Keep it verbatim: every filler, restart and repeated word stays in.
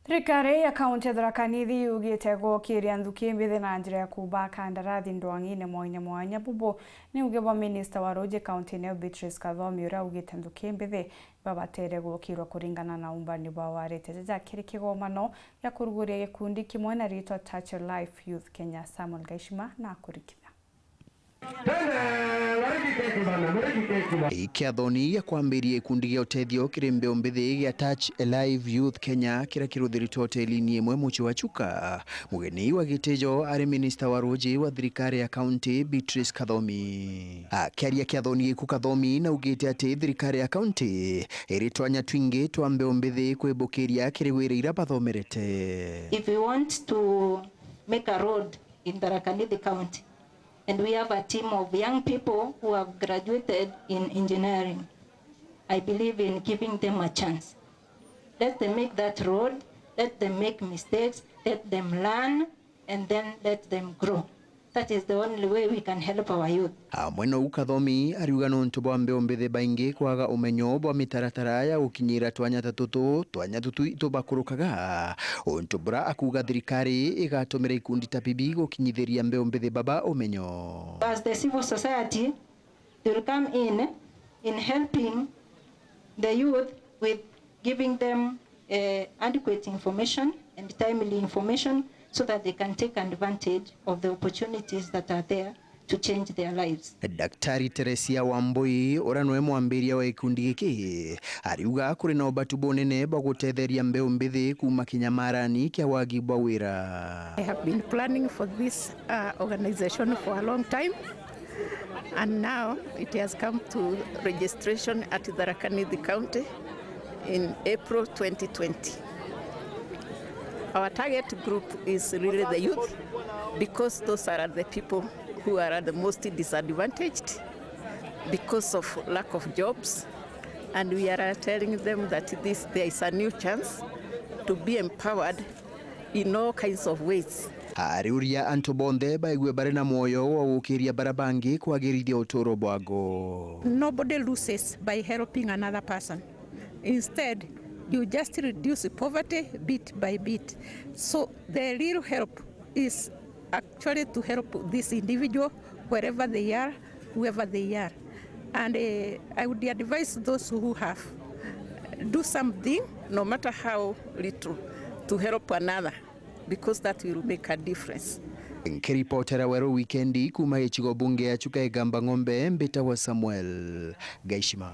Thirikari ya kaunti ya Tharaka Nithi yugite gukiria nthuki mbithi na njira ya kuuba kandarathi ndwang'ine mwanya mwanya. Bubu ni uge bwa minista wa ruuji kaunti-ini ya Beatrice Kathomi, uria augite nthuki mbithi babatere gukirwa kuringana na umbani bwa warite. Jaja kiri kigomano gia kuruguria gikundi kimwe na ritwa Touch a Life Youth Kenya. Samuel Gaishima na akurikithia. Ikiathoni gia kwambiria gikundi gia utethio kiri mbeu mbithi gia Touch a Life Youth Kenya, kiria kiruthiritwe hotelini imwe mucii wa Chuka, mugeni wa gitijo ari minista wa ruuji wa thirikari ya kaunti, Beatrice Kathomi. Akiaria kiathoni giku, Kathomi naugite ati thirikari ya kaunti iri twanya twingi twa mbeu mbithi kwibukiria kiri wira iria bathomerete. If we want to make a road in Tharaka Nithi County, and we have a team of young people who have graduated in engineering. I believe in giving them a chance. Let them make that road, let them make mistakes, let them learn, and then let them grow. That is the only way we can help our youth. Amwe nou Kathomi ariuga nontu bwa mbeu mbithi baingi kwaga umenyo bwa mitaratara ya gukinyira twanya ta tutu, twanya tutu itubakurukaga, untu bura akuuga thirikari igatumira ikundi ta bibi gukinyithiria mbeu mbithi baba umenyo. As the civil society, they will come in, in helping the youth with giving them, eh, adequate information and timely information so that they can take advantage of the opportunities that are there to change their lives. Daktari Teresia Wambui, uria niwe mwambiria wa gikundi giki, ariuga kuri na ubatu bunene bwa gutetheria mbeu mbithi kuuma kinyamarani kia wagi bwa wira. I have been planning for this, uh, organization for a long time, and now it has come to registration at Tharaka Nithi County in April twenty twenty. Our target group is really the youth, because those are the people who are the most disadvantaged because of lack of jobs, and we are telling them that this, there is a new chance to be empowered in all kinds of ways. Ariuria antu bonthe baigue bari na mwoyo wa gukiria baria bangi kwagirithia uturo bwago. Nobody loses by helping another person. Instead, you just reduce poverty bit by bit. So the real help is actually to help this individual wherever they are, whoever they are. And, eh, I would advise those who have, do something, no matter how little, to help another, because that will make a difference. Nkiripotera Weru Wikendi kuuma gicigo bunge ya Chuka Igamba Ng'ombe, mbitagwa Samuel Gaishima.